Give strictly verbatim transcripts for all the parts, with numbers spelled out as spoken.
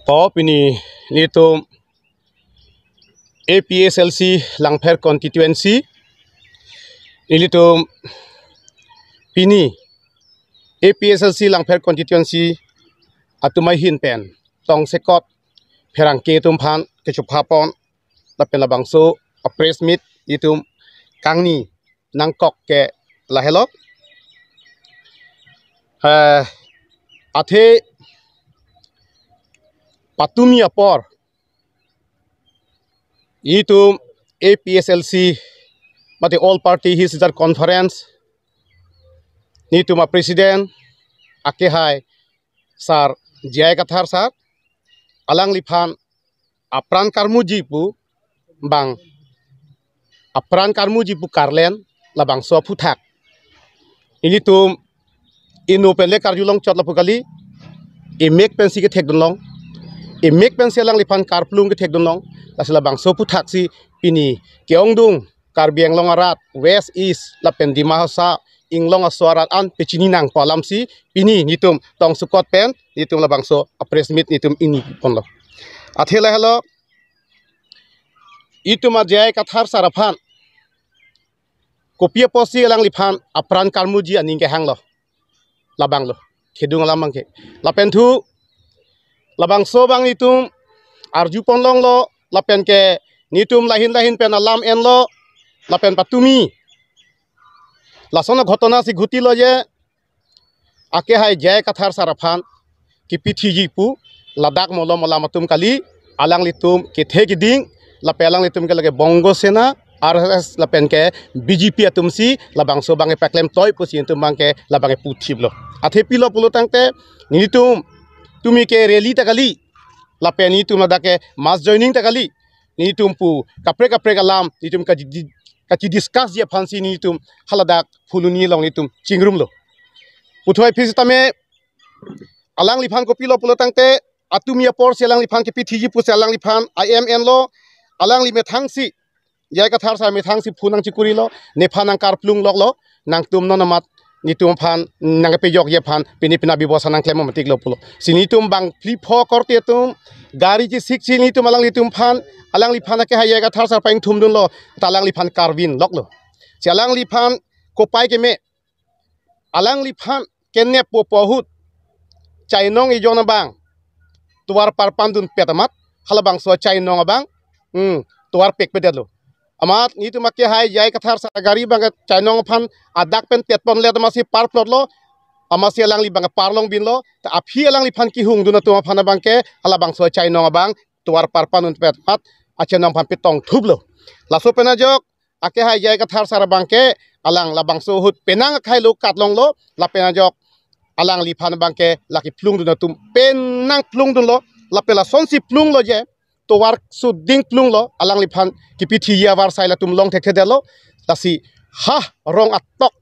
To pini nelitum A P H L C Langpher constituency, nelitum pini A P H L C Langpher constituency atum ahin pen tongsekot pherangke atum aphan kechupha pon lapen labangso a press meet nelitum kangni nangkok ke lahelo. Eh, athe patumi apor nelitum A P H L C mate All Party Hill Chartier Conference, nelitum a president akehai sir J I Kathar sir, alangliphan apran karmuji pu bang, apran karmuji pu karlen labangso aphuthak nelitum inut pen le karjulong chot lapu kali, imek pensi kethekdunlong, imek pensi alangliphan karplung kethekdunlong. Lasi labangso aphuthak si pini ke-ongdung Karbi Anglong arat, West, East lapen Dima Hasao inglong aso arat an pachini nangpo alam si pini nelitum tongsekot pen nelitum labangso a press meet nelitum ingni ponlo. Athe lahelo, itum a J I Kathar sir aphan kopi apotsi alangliphan apran karmuji aning kehanglo, labanglo, kedung alam abangke. Lapen thu labangso abang nelitum arju ponlonglo, lapen ke nelitum lahin lahin pen alam enlo, lapen patumi lason a ghotona si ghutilo je, akehai J I Kathar sir aphan kepithiji pu ladak malom alam atum kali, alanglitum kethe keding, lapen alanglitum ke lake Bongo Sena, R S S lapen ke B J P atum si labangso abangke paklem toi pusi nelitum abangke labangke puthiplo. Athe pilo pulo tangte nelitum tumi ke rally ta kali, lapen nelitum ladak ke mass joining ta kali, nelitum pu kaprek kaprek alam nelitum kaji-, kachi discuss ji aphan si nelitum haladak Phuloni along nelitum chingrumlo. Puthot aphi sitame alangliphan kopilo pulo tangte, atumi apor si alangliphan kepithiji pusi alangliphan I M N lo, alangli methang si J I Kathar sir methang si phone nangchikurilo, nephan nangkarplung loklo, nangtum non amat nelitum aphan nangkepejokji aphan pini pina bebosta nangklem matiklo pulo. Si nelitum bang phli pho korte atum gari chisik si nelitum alanglitum aphan, alangliphan akehai J I Kathar sir aphan ingthumdunlo, ta alangliphan karvin loklo. Si alangliphan kopai keme, alangliphan kenep po po ahut chainong ejon abang tovar parpandunpet amat halabangso chainong abang, hmm, tovar pekpedetlo. Amat nelitum akehai J I Kathar sir agari abangke chainong aphan adak pen tetponlet amatsi parplotlo, amatsi alangli abangke parlongbinlo, ta aphi alangliphan kehungdun atum aphan abangke halabangso chainong abang tovar parpandunpet amat achainong aphan petongthuplo. Laso pen ajok akehai J I Kathar sir abangke alang labangso ahut penang akhai lo katlonglo, lapen ajok alangliphan abangke lake plungdun atum penang plungdunlo, lapen lasonsi plunglo je, tovar suding plunglo, alangliphan kepithiji avarsai latum long thekthedetlo. Lasi ha rong atok,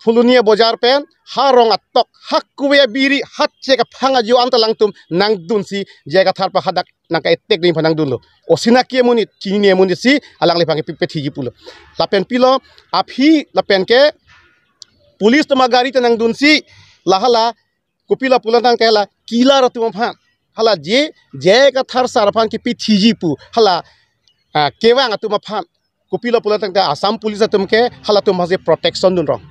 Phuloni abojar pen ha rong atok, ha kuwe abiri, ha chek aphang ajo anta alangtum nangdunsi J I Kathar pa hadak nangka-attack ding aphan nangdunlo. Osinaki amonit, chinine amonit si alangliphan kepithiji pulo. Lapen pilo, aphi lapen ke police atum agari ta nangdunsi, la hala kopilo pulo tangte la killer atum aphan, hala je J I Kathar sir aphan kepithiji pu hala, ah, kevang atum aphan, kopilo pulo tangte Assam police atum ke halatum aphansi protection dunrong.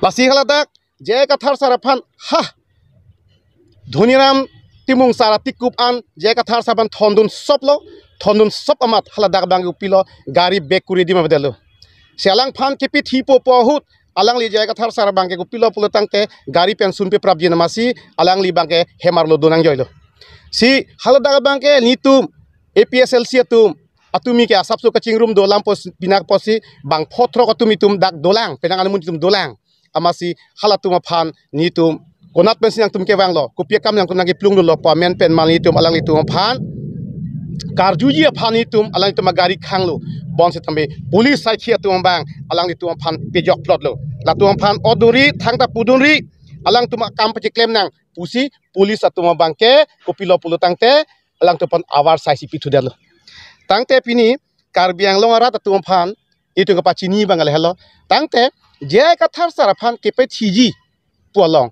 Lasi haladak J I Kathar sir aphan ha Dhoniram Timung sar atikup an J I Kathar sir aphan thondun soplo, thondun sop amat haladak abang kopilo gari bek kuri dima bedetlo. Si alangphan kepithipo po ahut alangli J I Kathar sir abangke kopilo pulo tangte gari pen sunpe prapjin amatsi alangli abangke hemarlo donang joilo. Si haladak abangke nelitum A P H L C atum, atumi ke asapso kachingrum dolang pos, pinak apotsi bang photrok atum itum dak dolang, penang anumun itum dolang. Amatsi halatum aphan nelitum konat pensi nangtum kevanglo, kopi akam nangtum nangkeplungdunlo pu amen pen mal nelitum alanglitum aphan karjuji aphan nelitum alanglitum agari khanglo. Bonsitame police saikhi atum abang alanglitum aphan pejokplotlo. Latum aphan odunri, thangta pudunri, alangtum akam pachiklem nang pusi police atum abangke kopilo pulo tangte alangtum aphan avarsaisi pithudetlo. Tangte pini Karbi Anglong arat atum aphan itum kapachini abang lahelo. Tangte J I Kathar sir aphan kepethiji pu along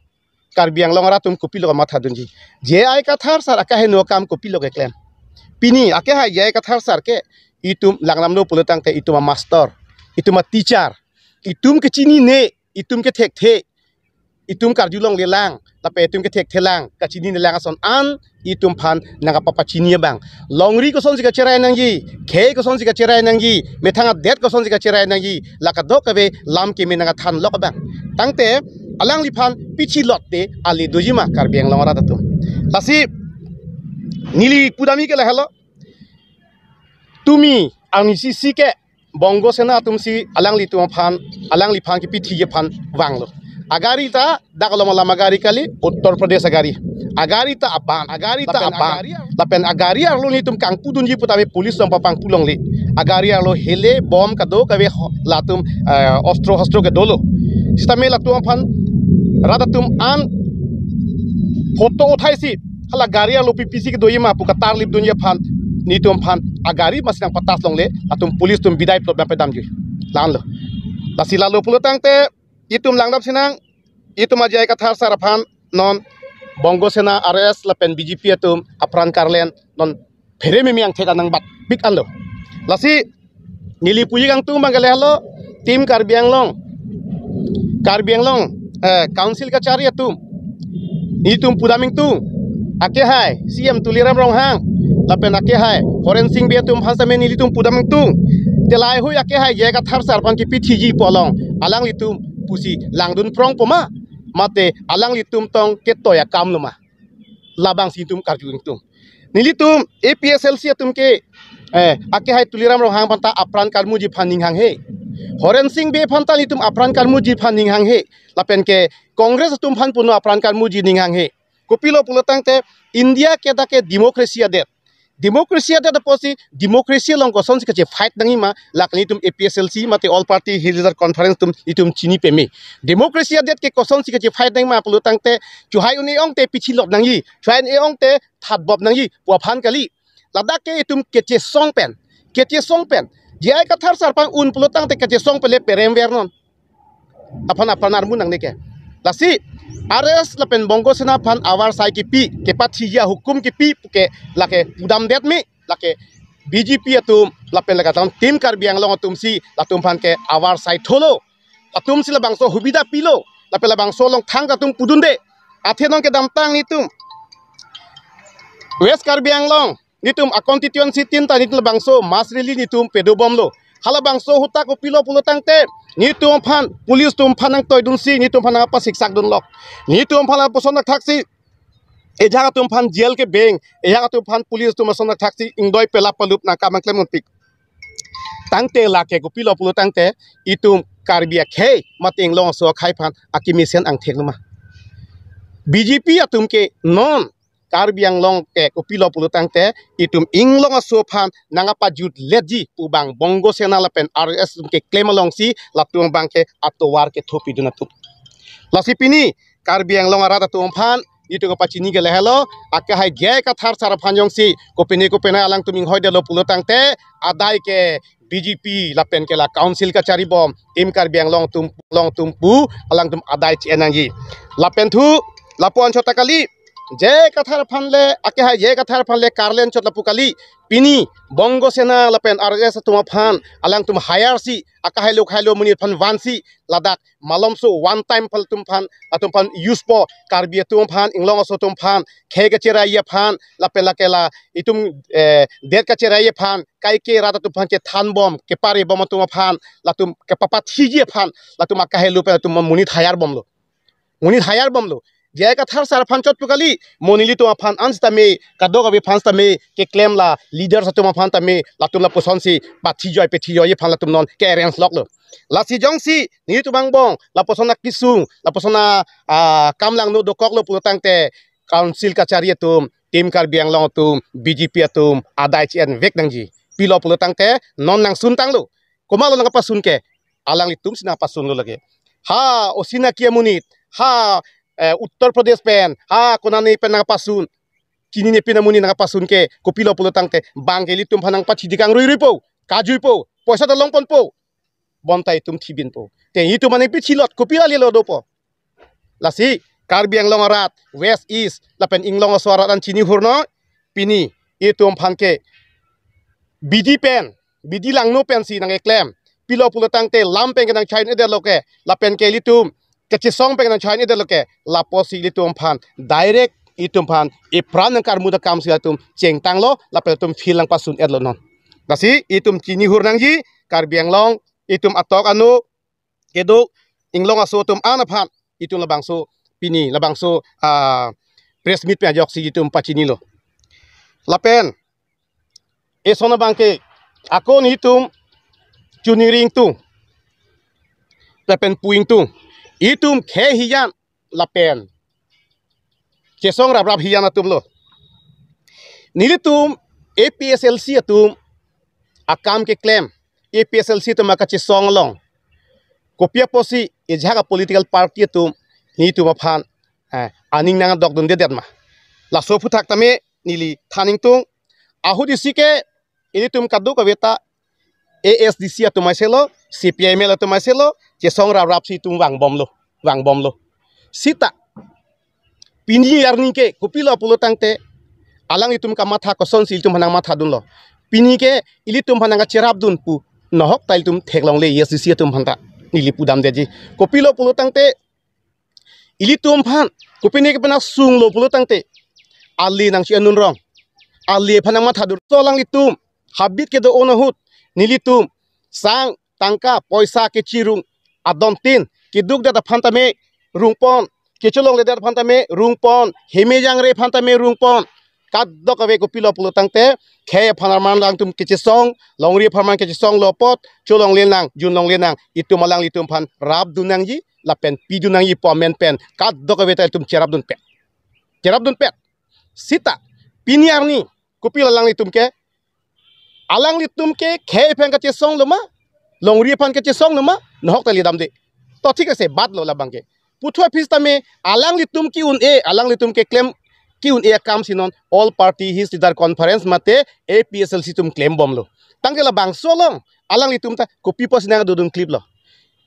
Karbi Anglong arat atum kopilo mathadunji. J I Kathar sir akeheno akam kopilo keklem. Pini akehai J I Kathar sir ke itum langdamlo pulo tangte itum amaster, itum ateacher, itum kechinine, itum kethekthe, itum karjulonglelang, lapen itum kethekthe lang, kachinine lang ason an itum aphan nangkapapachini abang. Longri kosonsi kacherai nangji, khei kosonsi kacherai nangji, methang adet kosonsi kacherai nangji, la kadokave lam keme nangkathanlok abang. Tangte alangliphan pichilote ale dojima Karbi Anglong arat atum. Lasi neli pudamji ke lahelo. Tumi arnisi si ke Bongo Sena atumsi alanglitum aphan, alangliphan kepithiji aphan vanglo. Agari ta dak along alam agari kali, Uttar Pradesh agari. Agari ta aban, agari ta aban. Lapen agari arlo nelitum kangpudunji putame police atum papangpulongle. Agari arlo hele, bom kadokave ho-, latum, eh, ostro hostro ke dolo. Sitame latum aphan rat atum an photo uthaisi hala gari arlo P P C kedo ima pu katarlipdunji aphan, nelitum aphan agari masi nangpatas longle, latum police atum bidai plot nangpedamji. La-anlo. Lasi lalo pulo tangte itum langdam sinang, itum a J I Kathar sir aphan non Bongo Sena, R S lapen B J P atum apran karlen non phere mimi angthek anang bat pik anlo. Lasi neli puji kangtung abang ke lahelo, Team Karbi Anglong, Karbi Anglong, eh, Council kachari atum, nelitum pudam ingtung, akehai C M Tuliram Ronghang lapen akehai Horensing Bey atum aphan sitame nelitum pudam ingtung. Te laheihui akehai J I Kathar sir aphan kepithiji pu along alanglitum pusi langdun prongpo ma, mate alanglitum tong ketoi akamlo ma, labangsi itum karju ingtung. Nelitum A P H L C atum ke, eh, akehai Tuliram Ronghang aphan ta apran karmuji aphan ning hanghe. Horensing Bey aphan ta nelitum apran karmuji aphan ning hanghe. Lapen ke Congress atum aphan puno apran karmuji ning hanghe. Kopilo pulo tangte India ke dak ke democracy adet. Democracy adet apotsi democracy along kosonsi kachefight nangjima, lake nelitum A P H L C mate All Party Hill Desert Conference atum itum chini peme. Democracy adet ke kosonsi kachefight nangjima pulo tangte chuhai un-e ongte pichilot nangji, chuhai un-e ongte thatbop nangji pu aphan kali. Ladak ke itum kechesong pen, kechesong pen. J I Kathar sir aphan un pulo tangte kechesong pen le perem vernon. Aphan aphan armu nangne ke. Lasi R S lapen Bongo Sena aphan avarsai kipi, kepathiji ahukum kipi puke lake pudamdet me, lake B J P atum lapen lake tang Team Karbi Anglong atumsi latum aphan ke avarsai tholo. Atumsi labangso hubida pilo, lapen labangso along thang atum pudunde. Athe non kedamtang nelitum West Karbi Anglong, nelitum a constituency tin ta nelitum labangso mass rally nelitum pedobomlo. Halabangso ahut ta kopilo pulo tangte nelitum aphan police atum aphan nangtoidunsi nelitum aphan nangpasiksakdunlok. Nelitum aphan lapuson thaksi ejak atum aphan jail kebeng, ejak atum aphan police atum ason thaksi ingdoi pelap palup nangkam nangklemponpik. Tangte lake kopilo pulo tangte itum Karbi akhei mate Inglong aso akhei aphan akemesen angthek lo ma. B J P atum ke non Karbi Anglong ke kopilo pulo tangte itum Inglong aso aphan nangkapajutletji pu abang Bongo Sena lapen R S atum keklem alongsi latum abang ke atovar kethopidun atum. Lasi pini Karbi Anglong arat atum aphan itum kapachini ke lahelo, akehai J I Kathar sar aphan jongsi kopine kopine alangtum inghoidetlo pulo tangte adai ke B J P lapen ke la council kacharibom Team Karbi Anglong atum, Anglong atum pu alangtum adai chi-en nangji. Lapen thu lapu-an chot ta kali, J I Kathar aphan le, akehai J I Kathar aphan le karlen chot lapu kali. Pini Bongo Sena lapen R S atum aphan alangtum hire si, akehai lo, akehai lo amonit aphan vansi ladak malomso one time aphan atum aphan, atum aphan use po, Karbi atum aphan, Inglong aso atum aphan, khei kacheraiye aphan, lapen lake la itum, eh, det kacheraiye aphan, kaike rat atum aphan kethanbom, keparebom atum aphan, latum kepapathiji aphan, latum akehai lo pen atum monit hire bomlo. Monit hire bomlo. J I Kathar sar aphan chot pu kali, mo nelitum aphan an sitame, kadokave aphan sitame, keklem la leaders atum aphan tame, latum lapusonsi pathijoi pethijoiye aphan latum non ke-arrange loklo. Lasi jongsi nelitum angbong lapuson akesung, lapuson a, ah, kamlangno dokoklo pulo tangte, council kachari atum, Team Karbi Anglong atum, B J P atum adai chi-en vek nangji. Pilo pulo tangte non nangsuntanglo. Komatlo nangkapasun ke? Alanglitumsi nangpasunlo lake. Ha, osinaki amonit, ha, eh, Uttar Pradesh pen, ha, konane pen nangpasun, chinine pin amonit nangpasun ke, kopilo pulo tangte, bang ke ilitum aphan nangpathiji kangruiruipo, kajuipo, poisa ta longponpo, bonta itum thibinpo. Te itum mane pichilot, kopilo lelo dopo. Lasi, Karbi Anglong arat, West East, lapen Inglong aso arat an chini hurno, pini itum aphan ke bidi pen, bidi langno pensi nangkeklem. Pilo pulo tangte lam pen ke nangchai-un-edetlo ke, lapen ke ilitum kachesong pen ke nangchai-un-edetlo ke, lapusi ilitum aphan direct itum aphan ipran nangkarmu ta kam si atum chengtanglo, lapen itum field nangpasun-etlo non. Lasi itum chini hur nangji, Karbi Anglong, itum atok anu, keduk, Inglong aso atum an aphan itum labangso, pini labangso, ah, press meet pen ajoksi itum pachinilo. Lapen eson abang ke, ako nelitum chuningri ingtung, lapen pu ingtung, itum khei hijan lapen chesong raprap hijan atumlo. Nelitum A P H L C atum akam keklem, A P H L C atum akachesong along, kopi apotsi ejak a political party atum nelitum aphan, eh, aning nangdokdundedetma? Laso aphuthak tame neli than ingtung. Ahut isi ke ilitum kadokave ta A S D C atum aiselo, C P I M L atum aiselo, chesong raprap si itum vangbomlo, vangbomlo. Sita pini arni ke kopilo pulo tangte, alanglitum kamatha kosonsi ilitum aphan nangmathadunlo, pini ke ilitum aphan nangkacherapdun pu nohok ta ilitum theklongle, A S D C atum aphan ta neli pudamdeji. Kopilo pulo tangte, ilitum aphan kopine kepena sunglo pulo tangte, ali nangchi-enun rong, ali aphan nangmathadun. So alanglitum habit kedo-o ahut, nelitum sang tangka poisa kechirung adontin, kedukdet aphan tame rungpon, kecholongledet aphan tame rungpon, hemejangre aphan tame rungpon. Kadokave kopilo pulo tangte, khei aphan arman alangtum kechesong, longri aphan arman kechesonglo apot, cholongle nang, junlongle nang, itum alanglitum aphan rapdun nangji, lapen pidun nangji pu amen pen kadokave ta itum cherapdunpet, cherapdunpet. Sita pini arni kopilo alanglitum ke, alanglitum ke khei aphan kachesonglo ma, longri aphan kachesonglo ma, nohok ta neli damde. To thik ase, batlo labang ke. Puthot aphi sitame alanglitum ke-un-e, alanglitum keklem ke-un-e akam si non All Party Hills Leaders Conference mate A P H L C atum klembomlo. Tangke labangso along alanglitum ta kopi apotsi nangdodun kliplo?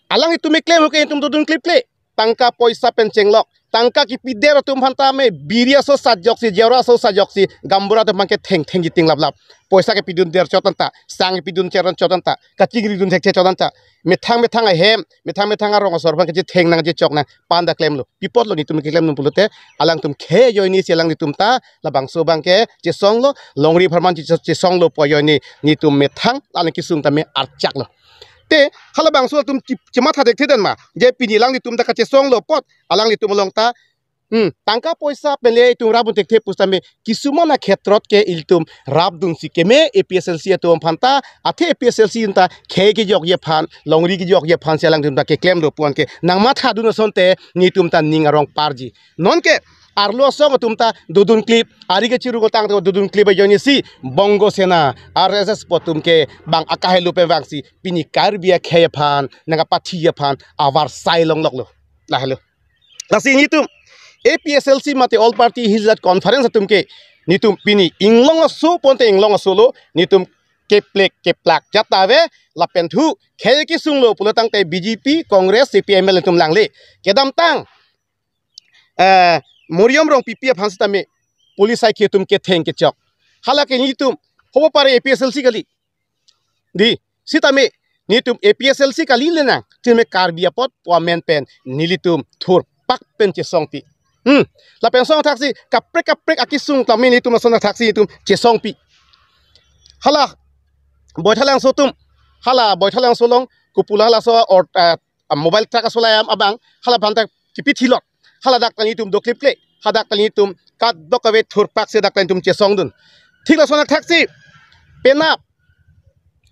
Alanglitum keklem ahut ke itum dodun kliple. Tangka poisa pen chenglok, tangka kepidet atum aphan tame biri aso sajoksi, jera aso sajoksi, gaonbura atum aphan ke thengthengji ting laplap. Poisa kepidun der chot anta, sang kepidun cher chot anta, kachingridun thekche chot anta, methang methang ahem, methang methang arong asor aphan kachetheng nang, chechok nang, panda klemlo. Pi apotlo nelitum keklemdun pulote, alangtum khei ajoine si alanglitum ta labangso abang ke chesonglo, longri aphan arman che-, chesonglo pu ajoine nelitum methang alang kesung tame archaklo. Te halabangso atum chi-, chematha thekthedet ma, je pini alanglitum ta kachesonglo apot, alanglitum along ta, hmm, tangka poisa pen le itum rapdun thekthe pusitame, kisuman akhetrot ke ilitum rapdunsi keme A P H L C atum aphan ta, athe A P H L C atum ta khei kejokji aphan, longri kejokji aphan si alangtum ta keklemlo pu an ke nangmathadun asonte nelitum ta ning arong parji. Nonke arlo asong atum ta dodun klip, ari kechirung tang ta dodun klip ajoine si Bongo Sena, R S S apo atum ke bang akahelo pen vangsi pini Karbi akhei aphan nangkapathi aphan avarsai longloklo. Lahelo. Lasi nelitum A P H L C mate All Party Hills Leaders Conference atum ke, nelitum pini Inglong aso ponte Inglong asolo, nelitum keplek keplak jat ave, lapen thu khei kesunglo pulo tangte B J P, Congress, C P I M L atum langle. Kedamtang, eh, Mariam Rongpipi aphan sitame police aike atum ketheng kechok. Hala ke nelitum hobo pare A P H L C kali. Dei, sitame nelitum A P H L C kali le nang, sitame Karbi apot pu amen pen nelitum thurpak pen chesongpi. Hmm, lapen asonthotsi kaprek kaprek akesung tame nelitum asonthotsi nelitum chesongpi. Hala Boithalangso atum, hala Boithalangso along kopilo halaso or, eh, mobile truck asolai am abang, hala aphan ta kipithilot. Haladak ta nelitum doklipkle, hadak ta nelitum kadokave thurpak si dak ta nelitum chesongdun. Thik lason athaksi penap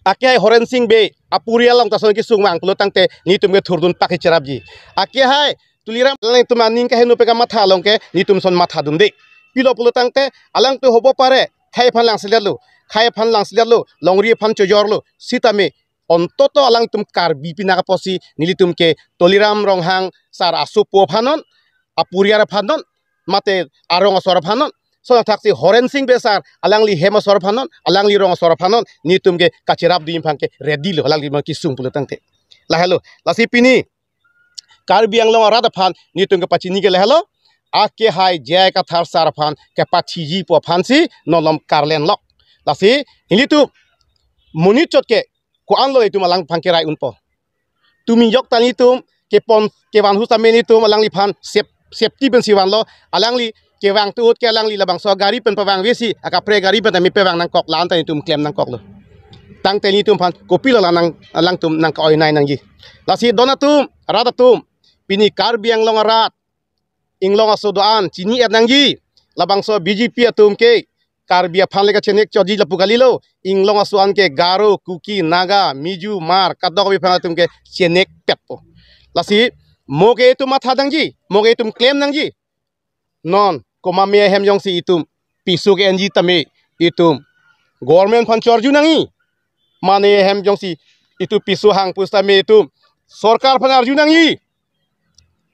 akehai Horen Sing Bey aporial along ta ason kesung vang pulo tangte nelitum ke thurdunpak ke cherapji. Akehai Tuliram, nelitum aning kaheno pen kamatha along ke nelitum ason mathadunde. Pilo pulo tangte alangtum hobo pare khei aphan langseletlo, khei aphan langseletlo, longri aphan chojorlo, sitame ontoto alangtum Karbi pinak apotsi nelitum ke Tuliram Ronghang sar asopo aphan non, aporial aphan non, mate arong asor aphan non, asonthotsi Horen Sing Bey sar alangli hem asor aphan non, alangli rong asor aphan non, nelitum ke kacherapdun aphan ke ready lo, alangli ma kesung pulo tangte. Lahelo, lasi pini Karbi Anglong arat aphan nelitum kepachini ke lahelo, akehai J I Kathar sir aphan kepathiji pu aphansi non malom karlen lok. Lasi ilitum monit chot ke ko-an lo itum alangphan kerai unpo. Tumi jok ta ilitum kepon kevan hu tame ilitum alangliphan sep-, safety pensi vanlo, alangli kevang tu-ut ke alangli labangso gari pen pavangvesi, akaprek gari pen tame pavang nangkok, la-an ta ilitum klem nangkoklo. Tangte ilitum aphan kopilo la nang, alangtum nang ka-oi nai nangji. Lasi don atum, rat atum, pini Karbi Anglong arat, inglong aso do-an chini-et nangji. Labangso B J P atum ke Karbi aphan le kachenek chotji lapu kalilo. Inglong aso an ke Garo, Kuki, Naga, Miju, Hmar, kadokave aphan atum ke chenekpetpo. Lasi mo ke itum matha nangji, mo ke itum klem nangji. Non komat ahem jongsi itum piso ke-enji tame, itum government aphan cho-arju nangji. Mane ahem jongsi itum piso hang pusitame itum sorkar aphan arju nangji.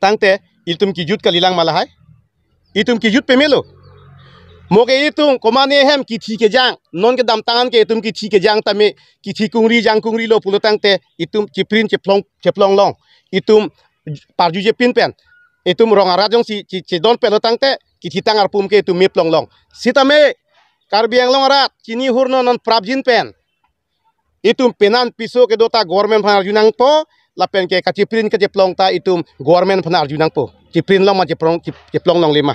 Tangte itum kejut kalilang ma lahai? Itum kejut pamelo. Mo ke itum komat ahem kithi kejang, non kedamtang an ke itum kithi kejang tame, kithi kungri jang kungri lo pulo tangte itum cheprin cheplong, cheplong long. Itum parjujepin pen, itum rong arat jongsi che-, chedon pelo tangte kithitang arpum ke itum meplong long. Sitame Karbi Anglong arat chini hur non, non prapjin pen itum penan piso kedo ta government aphan arju nangpo, lapen ke kacheprin kacheplong ta itum government aphan arju nangpo. Cheprin long ma cheplong, chep-, cheplong longle ma.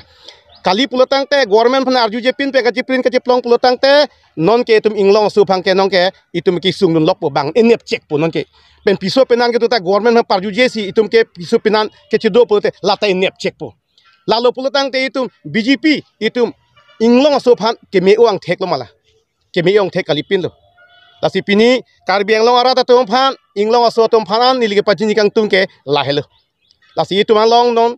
Kali pulo tangte government aphan arjujepin pen kacheprin kacheplong pulo tangte non ke itum inglong aso aphan ke non ke itum kesung dunlokpo, bang enep chekpo non ke. Pen piso penan kedo ta government aphan parjujesi itum ke piso penan kechedo pulote la ta enep chekpo. Lalo pulo tangte itum B J P, itum inglong aso aphan keme-o angthek lo ma la? Keme-o angthek kalipin lo. Lasi pini Karbi Anglong arat atum aphan, inglong aso atum aphan an neli kepachini kangtung ke lahelo. Lasi itum along non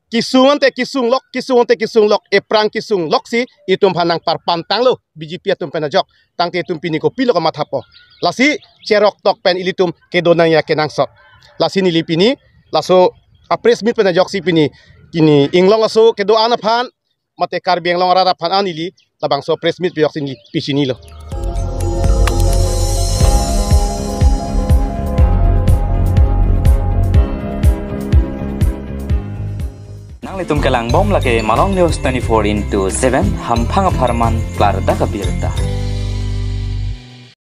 kesung ante kesung lok, kesung ante kesung lok, ephrang kesung loksi itum aphan nangparpan tanglo B J P atum pen ajok. Tangte itum pini kopilo kamathapo? Lasi cherok tok pen ilitum kedo nangji akenangsot. Lasi neli pini laso a-press meet pen ajoksi pini, pini inglong aso kedo-an aphan mate Karbi Anglong arat aphan an neli labangso press meet pejok si neli pachinilo. Nanglitum kelangbom lake Malong News twenty-four into seven, hamphang apharman klardak abirta.